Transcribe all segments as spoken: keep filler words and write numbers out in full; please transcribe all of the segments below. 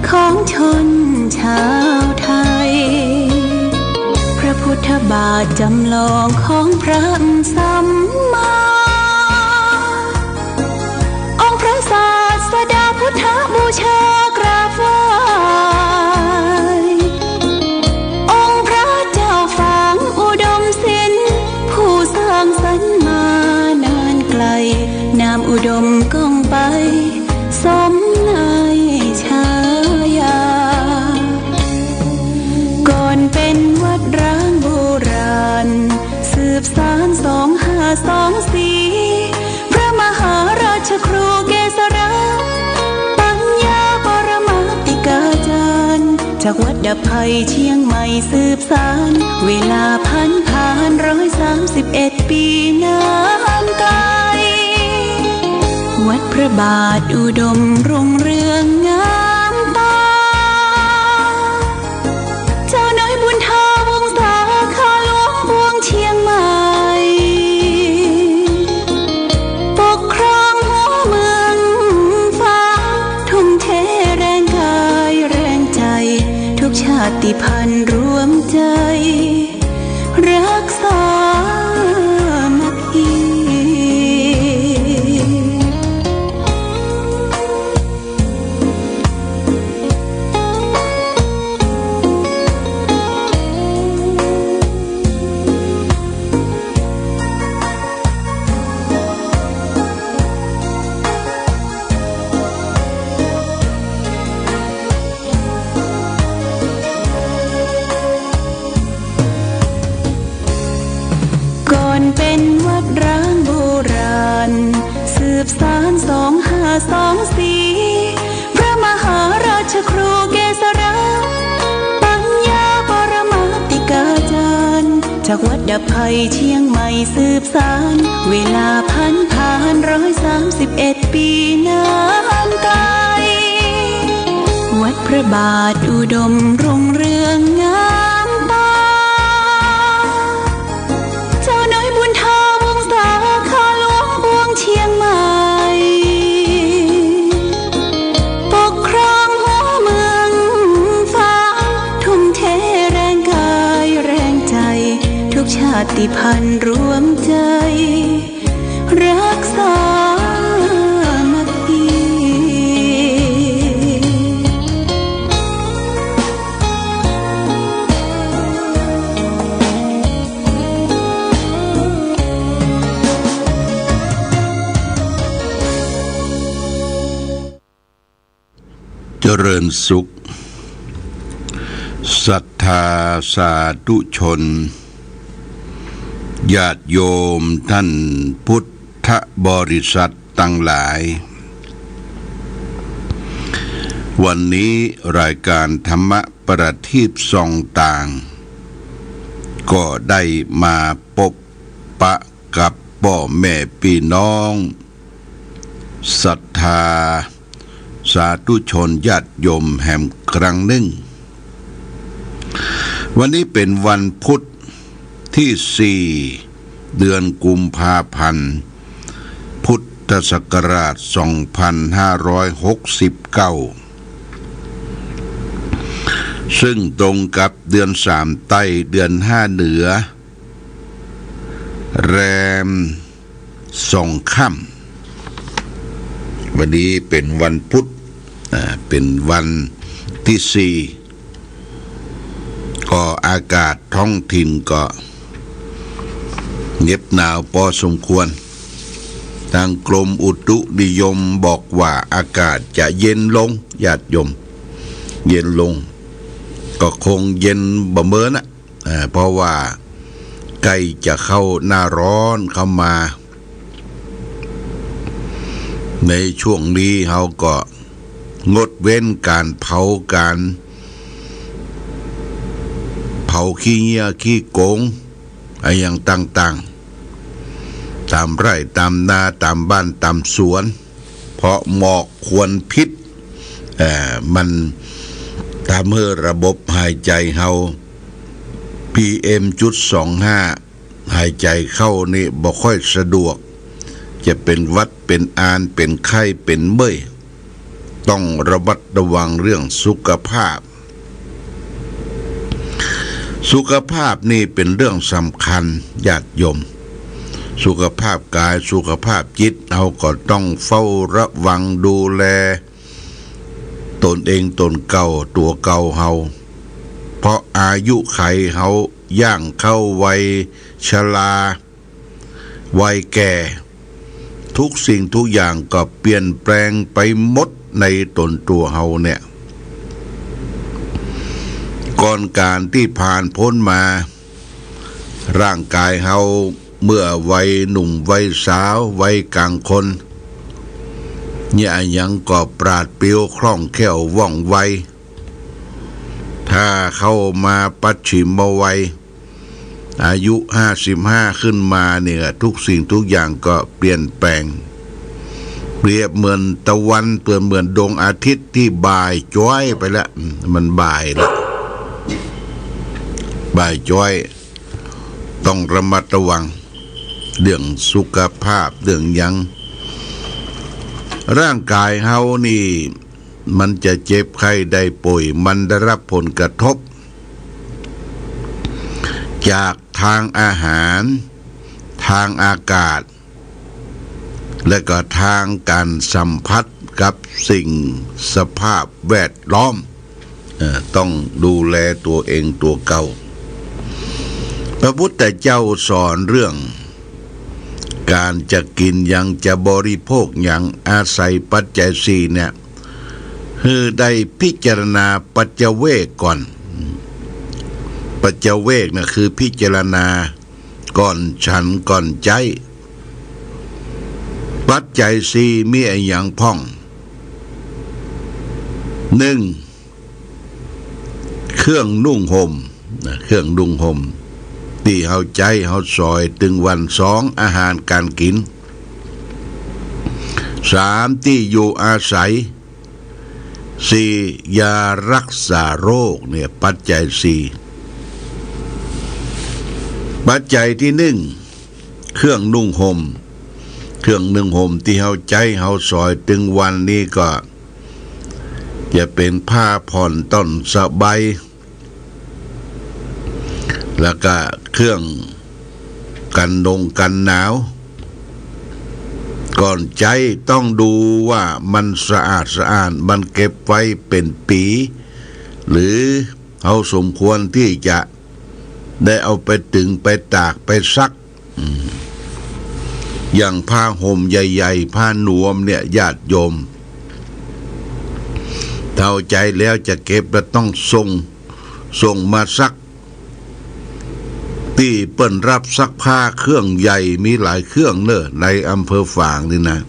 ของชนชาวไทย พระพุทธบาทจำลองของพระสัมมา องค์พระศาสดาพุทธบูชากราบไหว้ องค์พระเจ้าฝางอุดมศิลป์ ผู้สร้างสรรค์มานานไกล นามอุดมก้องไป สมในฉายา ก่อนเป็นวัดร้างโบราณ สืบสานสองห้าสองสี่ พระมหาราชครูเกษรา ปัญญาปรมาติกาจารย์ จากวัดดับภัยเชียงใหม่สืบสาน เวลาผันผ่านร้อยสามสิบเอ็ดปีนานไกล วัดพระบาทอุดมรุ่งเรืองงามตา เจ้าน้อยบุญธาวงศา ข้าหลวงปวงเชียงใหม่ ปกครองหัวเมืองฝาง ทุ่มเทแรงกายแรงใจ ทุกชาติพันธุ์รวมใจ รักสามัคคี ก่อนเป็นวัดร้างโบราณ สืบสานสองห้าสองสี่ พระมหาราชครูเกษรา ปัญญาปรมาติกาจารย์ จากวัดดับภัยเชียงใหม่สืบสาน เวลาผันผ่านร้อยสามสิบเอ็ดปีนานไกล วัดพระบาทอุดมรุ่งเรืองงามตา เจ้าน้อยบุญธาวงศา ข้าหลวงปวงเชียงใหม่ ปกครองหัวเมืองฝาง ทุ่มเทแรงกายแรงใจ ทุกชาติพันธุ์รวมใจ รักสามัคคี เจริญสุข ศรัทธาสาธุชน ญาติโยมท่านพุทธบริษัทตังหลาย วันนี้รายการธรรมะประทีปส่องตาง ก็ได้มาปบปะกับป้อแม่ปี้น้อง ศรัทธาสาธุชนญาติโยมแหมครั้งนึ่ง วันนี้เป๋นวันพุธตี้สี่ เดือนกุมภาพันธ์ พุทธศักราชสองพันห้าร้อยหกสิบเก้า ซึ่งตรงกับเดือนสามใต้ เดือนห้าเหนือ แรมสองค่ำ วันนี้เป๋นวันพุธ อ่า เป๋นวันตี้สี่ ก็อากาศท้องถิ่นก็เหน็บหนาวปอสมควร ตางกรมอุตุนิยมบอกว่าอากาศจะเย็นลง ญาติโยม เย็นลง ก็คงเย็นบ่เมินน่ะ อ่า เพราะว่าใก้จะเข้าหน้าร้อนเข้ามา ในช่วงนี้เฮาก็งดเว้นก๋านเผา ก๋านเผาขี้เยียะขี้โก๋ง อะหยังต่างๆ ต๋ามไร่ต๋ามนา ต๋ามบ้านต๋ามสวน เพราะหมอกควันพิษ เอ่อ มันทำหื้อระบบหายใจ๋เฮา PM จุดสองห้า หายใจ๋เข้านี่บ่ค่อยสะดวก จะเป๋นหวัด เป๋นอาน เป๋นไข้ เป๋นเมื่อย ต้องระมัดระวังเรื่องสุขภาพ สุขภาพนี่เป๋นเรื่องสำคัญญาติโยม สุขภาพกาย สุขภาพจิต เฮาก็ต้องเฝ้าระวังดูแลตนเองตนเก่า ตั๋วเก่าเฮา เพราะอายุขัยเฮาย่างเข้าวัยชรา วัยแก่ ทุกสิ่งทุกอย่างก็เปลี่ยนแปลงไปหมดในตนตั๋วเฮาเนี่ย ก่อนก๋านตี้ผ่านป๊นมา ร่างกายเฮาเมื่อวัยหนุ่มวัยสาววัยก๋างคน เนี่ยอะหยังก็ปราดเปรียวคล่องแคล่วว่องไว ถ้าเข้ามาปัจฉิมวัย อายุห้าสิบห้าขึ้นมาเนี่ย ทุกสิ่งทุกอย่างก็เปลี่ยนแปลง เปรียบเหมือนตะวัน เปรียบเหมือนดวงอาทิตย์ตี้บ่ายจ๊วยไปแล้ว อืม มันบ่ายแล้ว บ่ายจ๊วย ต้องระมัดระวังเรื่องสุขภาพ เรื่องหยัง ร่างกายเฮานี่ มันจะเจ็บไข้ได้ป่วย มันได้รับผลกระทบ จากทางอาหาร ทางอากาศ และก็ทางก๋านสัมผัสกับสิ่งสภาพแวดล้อม เอ่อ ต้องดูแลตั๋วเองตั๋วเก่า พระพุทธเจ้าสอนเรื่องก๋านจะกิ๋นหยัง จะบริโภคหยัง อาศัยปัจจัยสี่เนี่ย หื้อได้พิจารณาปัจจเวกก่อน ปัจจเวกน่ะคือพิจารณาก่อนฉันก่อนใจ๊ ปัจจัยสี่มีอะหยังพ่อง หนึ่ง เครื่องนุ่งห่ม นะ เครื่องนุ่งห่ม ตี้เฮาใจ๊เฮาสอยตึงวัน สอง อาหารก๋านกิ๋น สาม ตี้อยู่อาศัย สี่ ยารักษาโรค เนี่ย ปัจจัยสี่ ปัจจัยตี้หนึ่ง เครื่องนุ่งห่ม เครื่องนุ่งห่มตี้เฮาใจ๊เฮาสอยตึงวันนี้ก็ จะเป๋นผ้าผ่อนต้อนสบาย แล้วก็เครื่องกั๋นหนงกั๋นหนาว ก่อนใจ๊ต้องดูว่ามันสะอาดสะอ้าน มันเก็บไว้เป๋นปี๋ หรือเฮาสมควรตี้จะได้เอาไปตึงไปตากไปซัก อืม อย่างผ้าห่มใหญ่ๆ ผ้านวมเนี่ย ญาติโยม เฮาใจ๊แล้วจะเก็บแล้วต้องส่ง ส่งมาซัก ตี้เปิ้นฮับซักผ้าเครื่องใหญ่ มีหลายเครื่องเน่อ ในอำเภอฝางนี่นะ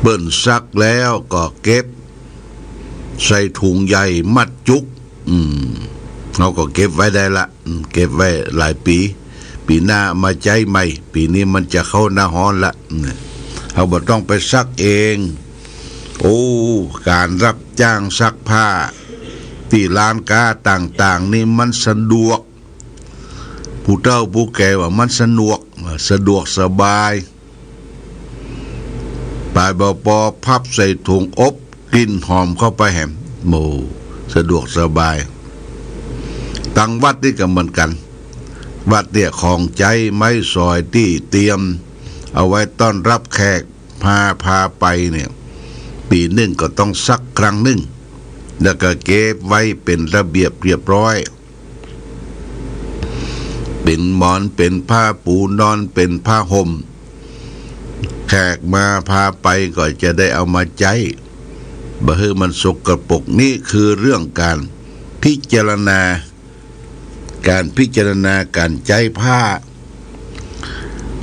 เปิ้นซักแล้วก็เก็บ ใส่ถุงใหญ่มัดจุก อืม เฮาก็เก็บไว้ได้ละ อืม เก็บไว้หลายปี๋ ปี๋หน้ามาใจ๊ใหม่ ปี๋นี้มันจะเข้าหน้าฮ้อนละ อืม เฮาบ่ต้องไปซักเอง โอ้ ก๋านฮับจ้างซักผ้าตี้ร้านก๊าต่างๆ นี่มันสะดวก ผู้เฒ่าผู้แก่ว่ามันสะดวก สะดวกสบาย ป๋ายบ่ปอพับใส่ถุงอบ กลิ่นหอมเข้าไปแหม โอ้ สะดวกสบาย ตังวัดนี่ก็เหมือนกั๋น วัดเนี่ยของใจ๊ไม้สอยตี้เตรียมเอาไว้ต้อนฮับแขก พา พาไปเนี่ย ปี๋นึ่งก็ต้องซักครั้งนึ่ง แล้วก็เก็บไว้เป๋นระเบียบเรียบร้อย เป๋นหมอน เป๋นผ้าปูนอน เป๋นผ้าห่ม แขกมาพาไปก็จะได้เอามาใจ๊ บ่หื้อมันสกปรก นี่คือเรื่องก๋านพิจารณา ก๋านพิจารณาก๋านใจ๊ผ้า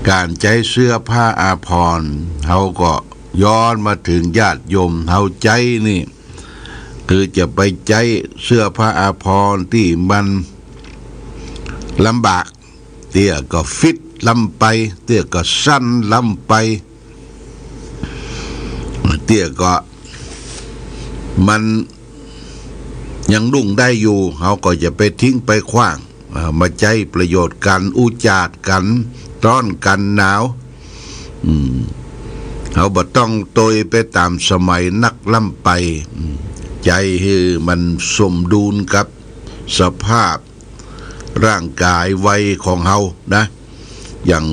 ก๋านใจ๊เสื้อผ้าอาภรณ์ เฮาก็ย้อนมาเถิงญาติโยม เฮาใจ๊นี่ คือจะไปใจ๊เสื้อผ้าอาภรณ์ตี้มันลำบาก เตื้อก็ฟิตล้ำไป เตื้อก็สั้นล้ำไป เตื้อก็มันยังนุ่งได้อยู่ เฮาก็จะไปทิ้งไปขว้าง เอ่อ มาใจ๊ประโยชน์กั๋น อุจาดกั๋น ร้อนกั๋นหนาว อืม เฮาบ่ต้องตวยไปต๋ามสมัยนักล้ำไป อืม ใจ๋หื้อมันสมดุลกับสภาพร่างก๋ายวัยของเฮานะ อย่าง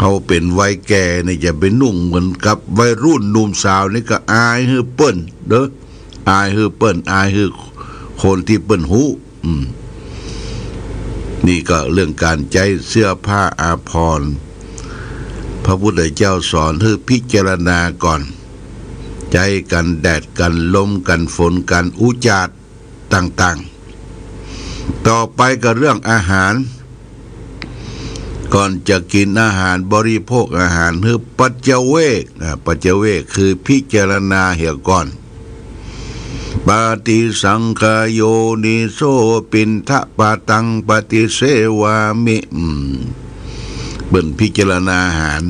เฮาเป๋นวัยแก่นี่ จะไปนุ่งเหมือนกับวัยรุ่นหนุ่มสาวนี่ก็อายหื้อเปิ้นเด้อ อายหื้อเปิ้น อายหื้อคนตี้เปิ้นฮู้ อืม นี่ก็เรื่องก๋านใจ๊เสื้อผ้าอาภรณ์ พระพุทธเจ้าสอนหื้อพิจารณาก่อน ใจ๊กั๋นแดดกั๋นลมกั๋นฝนกั๋นอุจจาระต่างๆ ต่อไปก็เรื่องอาหาร ก่อนจะกิ๋นอาหารบริโภคอาหารหื้อปัจจเวก อ่า ปัจจเวกคือพิจารณาเหียก่อน ปฏิสังขายโยนิโสปิณฑปาตังปฏิเสวามิ อืม เปิ้นพิจารณาอาหาร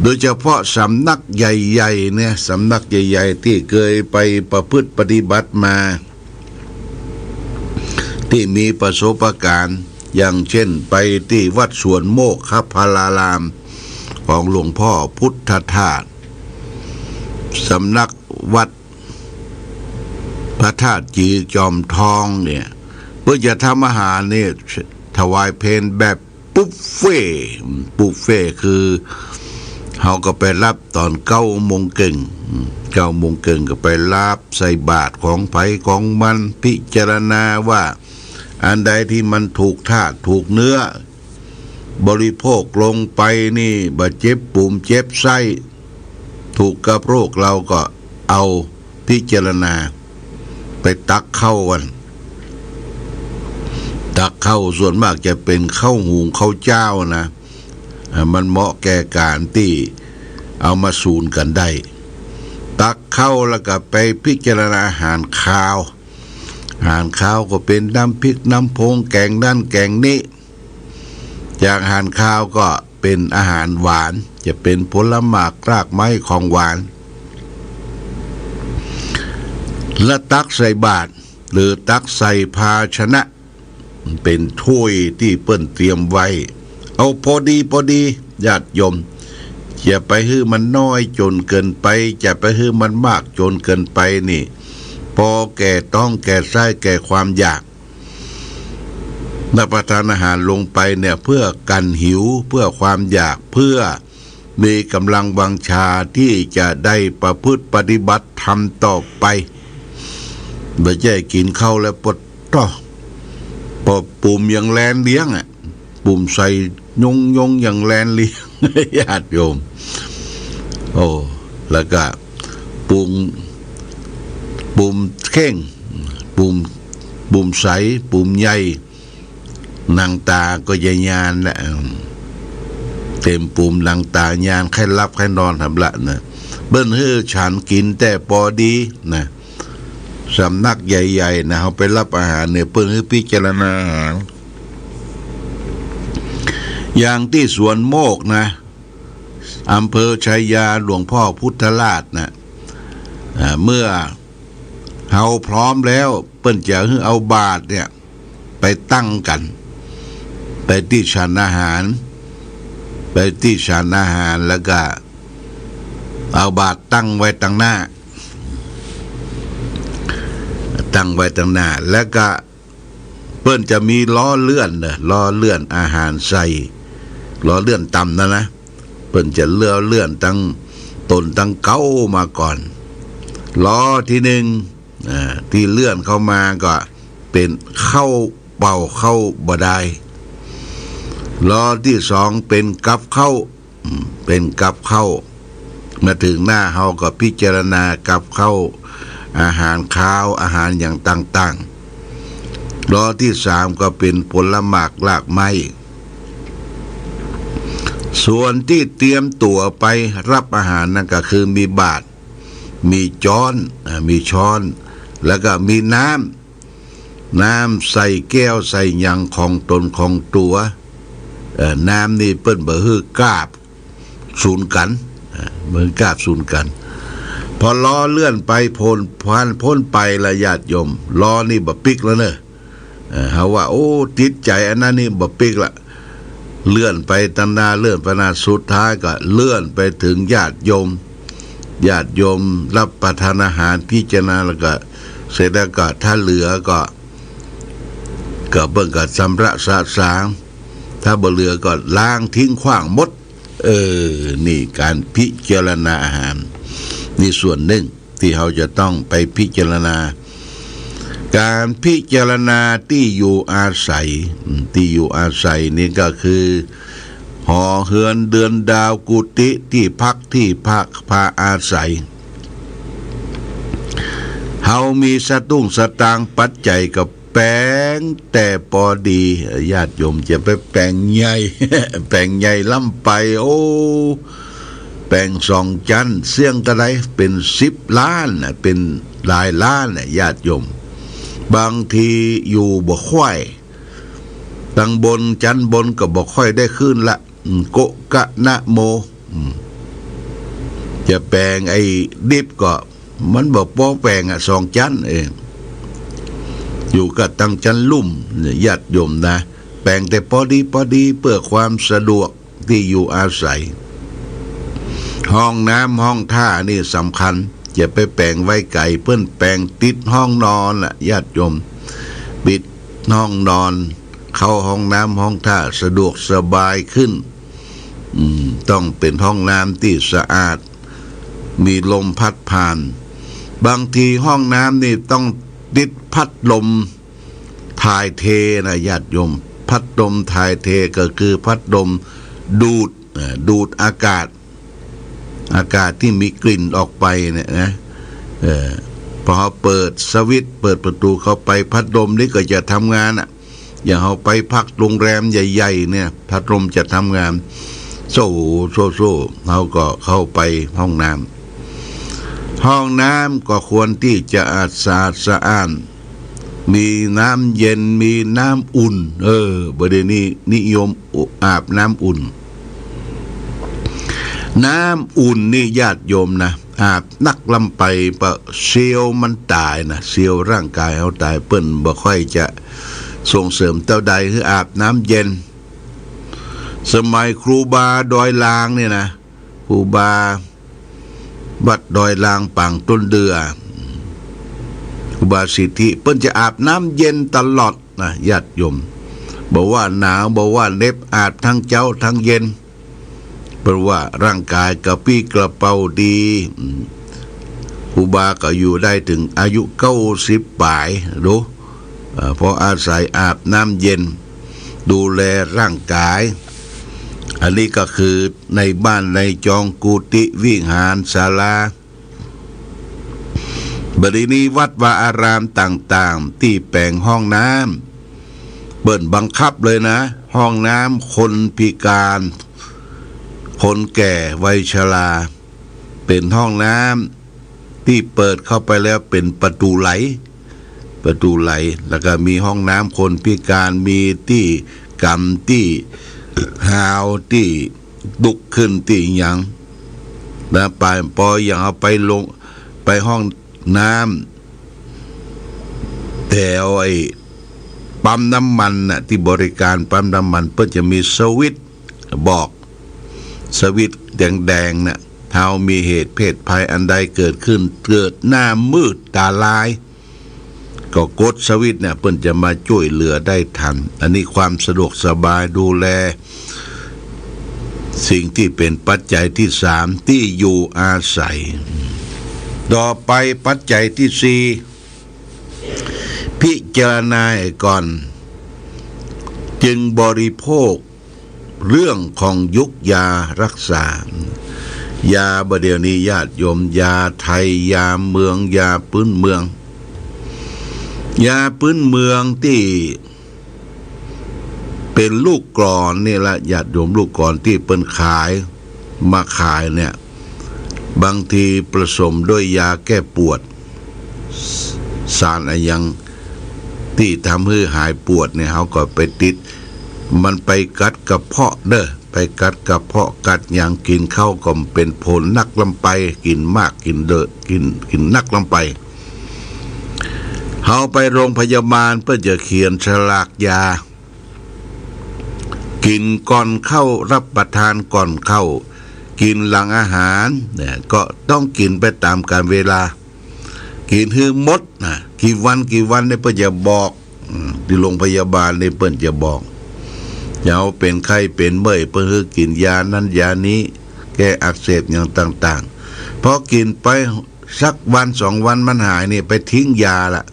โดยเฉพาะสำนักใหญ่ๆ เนี่ย สำนักใหญ่ๆ ตี้เกยไปประพฤติปฏิบัติมา ตี้มีประสบการณ์ อย่างเช่นไปตี้วัดสวนโมกขพลารามของหลวงพ่อพุทธทาส สำนักวัดพระธาตุจีจอมทองเนี่ย เปิ้นจะทำอาหารนี่ถวายเพลแบบบุฟเฟ่ต์ บุฟเฟ่ต์คือเฮาก็ไปฮับต๋อนเก้าโมงเกิ่ง เก้าโมงเกิ่งก็ไปฮับใส่บาตรของใผของมัน พิจารณาว่าอันใดตี้มันถูกธาตุถูกเนื้อ บริโภคลงไปนี่บ่เจ็บปูมเจ็บไส้ ถูกกับโรคเฮาก็เอาพิจารณา ไปตักข้าวกั๋น ตักข้าวส่วนมากจะเป๋นข้าวหุงข้าวเจ้านะ อ่า มันเหมาะแก่ก๋านตี้เอามาสูนกั๋นได้ ตักข้าวแล้วก็ไปพิจารณาอาหารคาว อาหารคาวก็เป๋นน้ำพริกน้ำพงแก๋งนั่นแก๋งนี้ จากอาหารคาวก็เป๋นอาหารหวาน จะเป๋นผลหมากรากไม้ของหวาน และตักใส่บาตรหรือตักใส่ภาชนะ เป๋นถ้วยตี้เปิ้นเตรียมไว้ เอาพอดีพอดี ญาติโยม จะไปหื้อมันน้อยจ๋นเกินไป จะไปหื้อมันมากจ๋นเกินไปนี่ ปอแก่ต๊องแก่ไส้แก่ความอยาก รับประทานอาหารลงไปเนี่ย เพื่อกั๋นหิว เพื่อความอยาก เพื่อมีก๋ำลังวังชาตี้จะได้ประพฤติปฏิบัติธรรมต่อไป บ่ใจ้กิ๋นข้าวแล้วปวดต๊อ ปอปูมยังแลนเลี้ยงอะ ปูมใส่ยงยงยังแลนเลี้ยง ญาติโยม โอ้ แล้วก็ปูม ปูมเข่ง ปูม ปูมใส ปูมใหญ่ หนังต๋าก็จะยานละ เต็มปูมหนังต๋ายาน ใค่หลับใค่นอนหำละนะ เปิ้นหื้อฉันกิ๋นแต่ปอดีนะ สำนักใหญ่ๆ นะ เฮาไปฮับอาหารเนี่ย เปิ้นหื้อพิจารณาอาหาร อย่างตี้สวนโมกนะ อำเภอชัยยา หลวงพ่อพุทธราชนะ อ่า เมื่อเฮาพร้อมแล้ว เปิ้นจะหื้อเอาบาตรเนี่ย ไปตั้งกั๋น ไปตี้ฉันอาหาร ไปตี้ฉันอาหาร แล้วก็เอาบาตรตั้งไว้ตังหน้า ตั้งไว้ตังหน้า แล้วก็เปิ้นจะมีล้อเลื่อนเน่อ ล้อเลื่อนอาหารใส่ ล้อเลื่อนตำนั่นนะ เปิ้นจะเลื่อน เลื่อนตังตนตังเก๊ามาก่อน ล้อตี้หนึ่ง อ่า ตี้เลื่อนเข้ามาก็เป๋นข้าวเปล่า ข้าวบ่ดาย ล้อตี้สองเป๋นกับข้าว อืม เป๋นกับข้าว มาเถิงหน้าเฮาก็พิจารณากับข้าว อาหารคาว อาหารอย่างต่างๆ ล้อตี้สามก็เป๋นผลหมากรากไม้ ส่วนตี้เตรียมตั๋วไปฮับอาหารนั่นก็คือมีบาตร มีจ๊อน อ่า มีช้อน แล้วก็มีน้ำ น้ำใส่แก้วใส่หยังของตนของตั๋ว เอ่อ น้ำนี่เปิ้นบ่หื้อกาบสูนกั๋น เอ่อ บ่หื้อกาบสูนกั๋น พอล้อเลื่อนไปพ้น ผ่าน พ้นไปละญาติโยม ล้อนี่บ่ปิ๊กแล้วเน่อ เอ่อ เฮาว่า โอ้ ติดใจ๋อันนั้นนี่บ่ปิ๊กละ เลื่อนไปตันนา เลื่อนไปนา สุดท้ายก็เลื่อนไปเถิงญาติโยม ญาติโยมรับประทานอาหารพิจารณาแล้วก็ เสร็จแล้วก็ถ้าเหลือก็ ก็เปิ้นก็ชำระสะสาง ถ้าบ่เหลือก็ล้างทิ้งขว้างหมด เออ นี่ก๋านพิจารณาอาหาร นี่ส่วนนึ่งตี้เฮาจะต้องไปพิจารณา ก๋านพิจารณาตี้อยู่อาศัย อืม ตี้อยู่อาศัยนี่ก็คือ หอเฮือนเดือนดาว กุฏิตี้พักตี้พักพาอาศัย เฮามีสตุ้งสตางค์ปัจจัยก็แป๋งแต่ปอดี ญาติโยมจะไปแป๋งใหญ่ แป๋งใหญ่ล้ำไป โอ้ แป๋งสองจั๊น เสี้ยงเต้าใด เป๋นสิบล้านน่ะ เป๋นหลายล้านน่ะ ญาติโยม บางทีอยู่บ่ค่อย ตังบน จั๊นบนก็บ่ค่อยได้ขึ้นละ อืม โกะกะนะโม อืม จะแป๋งไอ้ดิบก็ มันบ่ปอแป๋งอะ สองจั๊นเอง อยู่กะตังจั๊นลุ่มเนี่ย ญาติโยมนะ แป๋งแต่ปอดีปอดีเปื้อความสะดวกตี้อยู่อาศัย ห้องน้ำห้องท่านี่สำคัญ จะไปแป๋งไว้ไก๋ เปิ้นแป๋งติดห้องนอนละ ญาติโยม ติดห้องนอน เข้าห้องน้ำห้องท่าสะดวกสบายขึ้น อืม ต้องเป๋นห้องน้ำตี้สะอาด มีลมพัดผ่าน บางทีห้องน้ำนี่ต้องติดพัดลมถ่ายเทนะ ญาติโยม พัดลมถ่ายเทก็คือพัดลมดูด เอ่อ ดูดอากาศ อากาศตี้มีกลิ่นออกไปเนี่ยนะ เอ่อ พอเฮาเปิดสวิตช์ เปิดประตู๋เข้าไป พัดลมนี่ก็จะทำงานอะ อย่างเฮาไปพักโรงแรมใหญ่ๆ เนี่ย พัดลมจะทำงาน โซ่ โซ่ โซ่ เฮาก็เข้าไปห้องน้ำ ห้องน้ำก็ควรตี้จะสะอาดสะอ้าน มีน้ำเย็น มีน้ำอุ่น เออ บ่าเดี่ยวนี้นิยมอาบน้ำอุ่น น้ำอุ่นนี่ญาติโยมนะ อาบนักล้ำไปปะเซลล์มันต๋ายนะ เซลล์ร่างก๋ายเฮาต๋าย เปิ้นบ่ค่อยจะส่งเสริมเต้าใดหื้ออาบน้ำเย็น สมัยครูบาดอยลางเนี่ยนะ ครูบาวัดดอยลางปางต้นเดือ ครูบาสิทธิ เปิ้นจะอาบน้ำเย็นตลอดนะญาติโยม บ่ว่าหนาว บ่ว่าเหน็บ อาบทั้งเจ๊าทั้งเย็น เปิ้นว่าร่างก๋ายกระปรี้กระเป๋าดี อืม ครูบาก็อยู่ได้เถิงอายุเก้าสิบป๋าย ดู เอ่อ เพราะอาศัยอาบน้ำเย็น ดูแลร่างก๋าย อันนี้ก็คือในบ้านในจอง กุฏิวิหารศาลา บ่าเดี่ยวนี้วัดวาอารามต่างๆ ตี้แป๋งห้องน้ำ เปิ้นบังคับเลยนะ ห้องน้ำคนพิการ คนแก่วัยชรา เป๋นห้องน้ำตี้เปิดเข้าไปแล้วเป๋นประตู๋ไหล ประตู๋ไหล แล้วก็มีห้องน้ำคนพิการ มีตี้ก๋ำตี้ฮาว ตี้ลุกขึ้นตี้หยังนะ ไป ปออย่างเฮาไปลง ไปห้องน้ำแถวไอ้ปั๊มน้ำมันน่ะ ตี้บริการปั๊มน้ำมัน เปิ้นจะมีสวิตช์บอก สวิตช์แดงๆ น่ะ เฮามีเหตุเพศภัยอันใดเกิดขึ้น เกิดหน้ามืดต๋าลาย ก็กดสวิตช์เนี่ย เปิ้นจะมาจ้วยเหลือได้ทัน อันนี้ความสะดวกสบาย ดูแลสิ่งตี้เป๋นปัจจัยตี้สาม ตี้อยู่อาศัย ต่อไปปัจจัยตี้สี่ พิจารณาก่อน จึงบริโภค เรื่องของยุกยารักษา ยาบ่าเดี่ยวนี้ญาติโยม ยาไทย ยาเมือง ยาปื๊นเมือง ยาปื๊นเมืองตี้เป๋นลูกกลอนนี่ละญาติโยม ลูกกลอนตี้เปิ้นขาย มาขายเนี่ย บางทีผสมด้วยยาแก้ปวด สารอะหยังตี้ทำหื้อหายปวดเนี่ย เฮาก็ไปติด มันไปกัดกระเพาะเด้อ ไปกัดกระเพาะกัดหยัง กิ๋นเข้าก็เป๋นผลนักล้ำไป กิ๋นมากกิ๋นเดอะ กิ๋น กิ๋นนักล้ำไป เฮาไปโรงพยาบาลเปิ้นจะเขียนฉลากยา กิ๋นก่อนเข้า รับประทานก่อนเข้า กิ๋นหลังอาหารเนี่ย ก็ต้องกิ๋นไปต๋ามกาลเวลา กิ๋นหื้อหมดนะ กี่วันกี่วันเนี่ยเปิ้นจะบอก อืม ตี้โรงพยาบาลนี่เปิ้นจะบอก เฮาเป๋นไข้เป๋นเมื่อย เปิ้นหื้อกิ๋นยานั้นยานี้ แก้อักเสบอย่างต่างๆ พอกิ๋นไปสักวันสองวันมันหายนี่ ไปทิ้งยาละ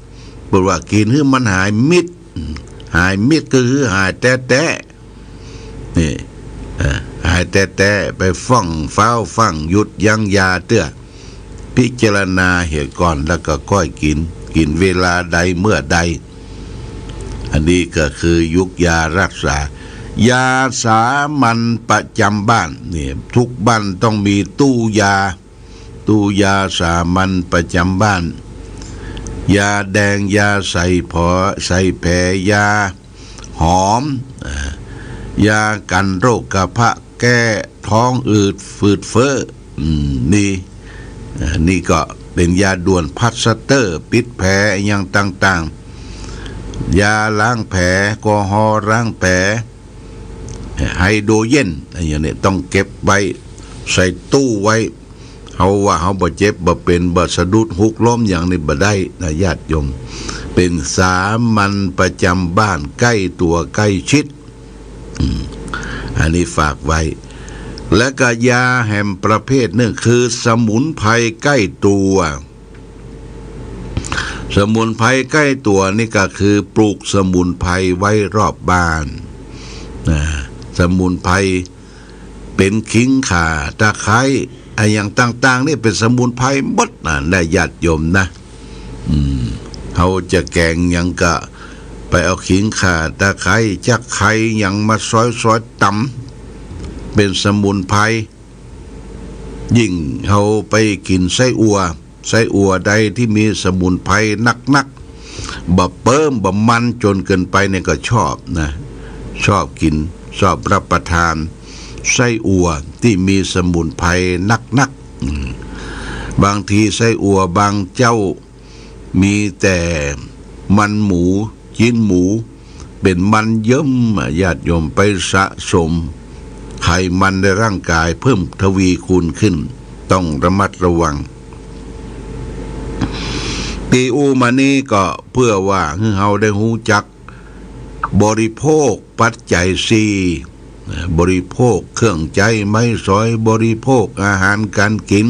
เปิ้นว่ากิ๋นหื้อมันหายมิด หายมิดก็คือหายแต๊ๆ นี่ เอ่อ หายแต๊ๆ ไปฟั่งฟ้าวฟั่งหยุดยั้งยาเตื้อ พิจารณาเหียก่อนแล้วก็ก้อยกิ๋น กิ๋นเวลาใดเมื่อใด อันนี้ก็คือยุกยารักษา ยาสามัญประจำบ้าน นี่ ทุกบ้านต้องมีตู้ยา ตู้ยาสามัญประจำบ้าน ยาแดง ยาใส่ผอ ใส่แผ ยาหอม อ่า ยากั๋นโรคกระเพาะ แก้ท้องอืด ฝืดเฟ้อ อืม นี่ อ่า นี่ก็เป๋นยาด่วน พลาสเตอร์ ปิดแผลอย่างต่างๆ ยาล้างแผล แอลกอฮอล์ล้างแผล ไฮโดรเจน อะหยังเนี่ย ต้องเก็บไว้ ใส่ตู้ไว้ เฮาว่าเฮาบ่เจ็บบ่เป๋น บ่สะดุดหกล้มหยังนี่บ่ได้นะญาติโยม เป๋นสามัญประจำบ้าน ใก้ตั๋วใก้ชิด อืม อันนี้ฝากไว้ และก็ยาแหมประเภทนึ่งคือสมุนไพรใก้ตั๋ว สมุนไพรใก้ตั๋วนี่ก็คือปลูกสมุนไพรไว้รอบบ้าน นะ สมุนไพรเป๋นขิงข่า ตะไคร้ อะหยังต่างๆ นี่เป๋นสมุนไพรหมดนะ นะญาติโยมนะ อืม เฮาจะแก๋งหยังก็ไปเอาขิงข่า ตะไคร้ จักไคร้ หยังมาซอยๆ ต๋ำ เป๋นสมุนไพร ยิ่งเฮาไปกิ๋นไส้อั่ว ไส้อั่วใดตี้มีสมุนไพรนักๆ บ่เปิ้มบ่มันจ๋นเกินไปเนี่ยก็ชอบนะ ชอบกิ๋น ชอบรับประทานไส้อั่วตี้มีสมุนไพรนักๆ อืม บางทีไส้อั่วบางเจ้า มีแต่มันหมู จิ๊นหมู เป๋นมันเยิ้มอะ ญาติโยม ไปสะสมไขมันในร่างกายเพิ่มทวีคูณขึ้น ต้องระมัดระวัง ตี้อู้มานี้ก็เพื่อว่าหื้อเฮาได้ฮู้จักบริโภคปัจจัยสี่ บริโภคเครื่องใจ๊ไม้สอย บริโภคอาหารก๋านกิ๋น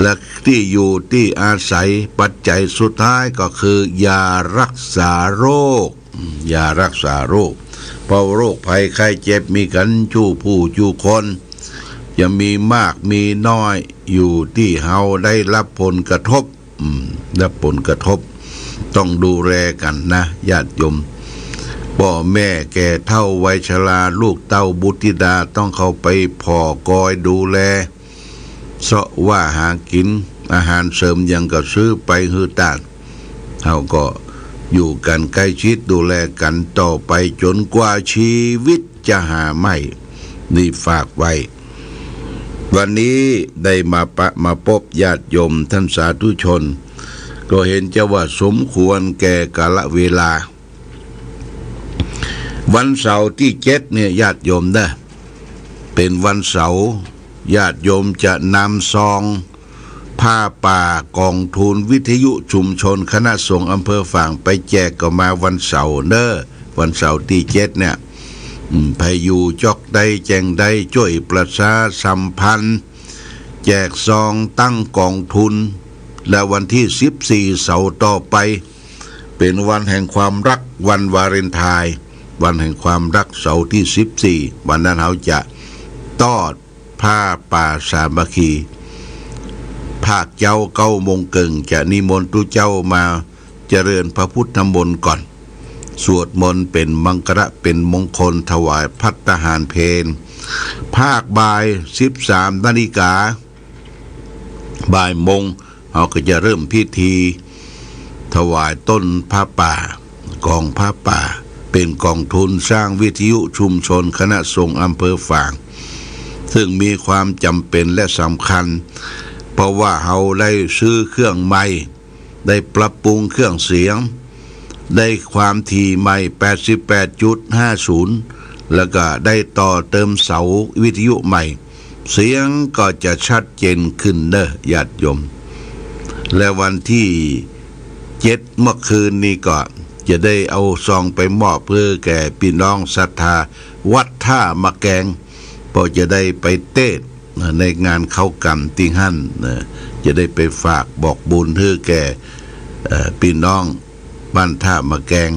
และตี้อยู่ตี้อาศัย ปัจจัยสุดท้ายก็คือยารักษาโรค ยารักษาโรค เพราะโรคภัยไข้เจ็บมีกั๋นจู้ผู้จู้คน จะมีมากมีน้อย อยู่ตี้เฮาได้รับผลกระทบ อืม รับผลกระทบ ต้องดูแลกั๋นนะญาติโยม ป้อแม่แก่เฒ่าวัยชรา ลูกเต้าบุตรธิดา ต้องเข้าไปผ่อกอยดูแล เซาะว่าหากิ๋น อาหารเสริมหยังก็ซื้อไปหื้อต้าน เฮาก็อยู่กั๋นใก้ชิดดูแลกั๋นต่อไปจ๋นกว่าชีวิตจะหาใหม่ นี่ฝากไว้ วันนี้ได้มาปะมาปบญาติโยมต้านสาธุชน ก็เห็นจะว่าสมควรแก่กาลเวลา วันเสาร์ตี้เจ็ดเนี่ยญาติโยมเน่อ เป๋นวันเสาร์ ญาติโยมจะนำซองผ้าป่ากองทุนวิทยุชุมชนคณะสงฆ์อำเภอฝางไปแจกก็มาวันเสาร์เน่อ วันเสาร์ตี้เจ็ดเนี่ย อืม ใผอยู่จอกใดแจ้งใดจ้วยประชาสัมพันธ์ แจกซองตั้งกองทุน และวันตี้สิบสี่เสาร์ต่อไป เป๋นวันแห่งความฮัก วันวาเลนไทน์ วันแห่งความฮัก เสาร์ตี้สิบสี่ วันนั้นเฮาจะตอดผ้าป่าสามัคคี ภาคเจ๊าเก้าโมงเกิ่ง จะนิมนต์ตุ๊เจ้ามาเจริญพระพุทธมนต์ก่อน สวดมนต์เป๋นมังคละเป๋นมงคล ถวายภัตตาหารเพล ภาคบ่ายสิบสามนาฬิกา บ่ายโมง เฮาก็จะเริ่มพิธีถวายต้นผ้าป่า กองผ้าป่า เป๋นกองทุนสร้างวิทยุชุมชนคณะสงฆ์อำเภอฝาง ซึ่งมีความจ๋ำเป๋นและสำคัญ เพราะว่าเฮาได้ซื้อเครื่องใหม่ ได้ปรับปรุงเครื่องเสียง ได้ความถี่ใหม่ แปดสิบแปดจุดห้าศูนย์ แล้วก็ได้ต่อเติมเสาวิทยุใหม่ เสียงก็จะชัดเจนขึ้นเน้อญาติโยม และวันตี้เจ็ดเมื่อคืนนี้ก็จะได้เอาซองไปมอบเปื้อแก่ปี้น้องศรัทธาวัดท่ามะแกง เพราะจะได้ไปเตสน์ในงานเค้ากรรมตี้หั้นนะ จะได้ไปฝากบอกบุญหื้อแก่ เอ่อ ปี้น้องบ้านท่ามะแกง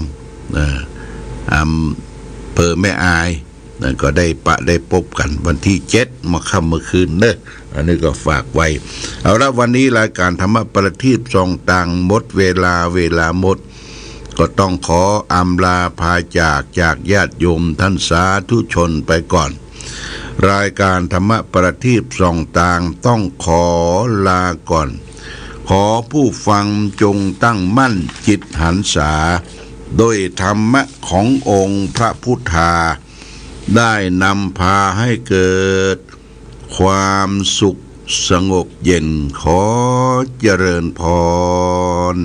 เอ่อ อำเภอแม่อาย นะ ก็ได้ปะได้ปบกั๋นวันตี้เจ็ดเมื่อค่ำเมื่อคืนเน้อ อันนี้ก็ฝากไว้ เอาละ วันนี้รายก๋านธรรมะประทีปส่องตางหมดเวลา เวลาหมด ก็ต้องขออำลาพาจาก จากญาติโยมต้านสาธุชนไปก่อน รายก๋านธรรมะประทีปส่องตางต้องขอลาก่อน ขอผู้ฟังจงตั้งมั่นจิตหันษา ด้วยธรรมะขององค์พระพุทธา ได้นำพาให้เกิดความสุขสงบเย็น ขอเจริญพร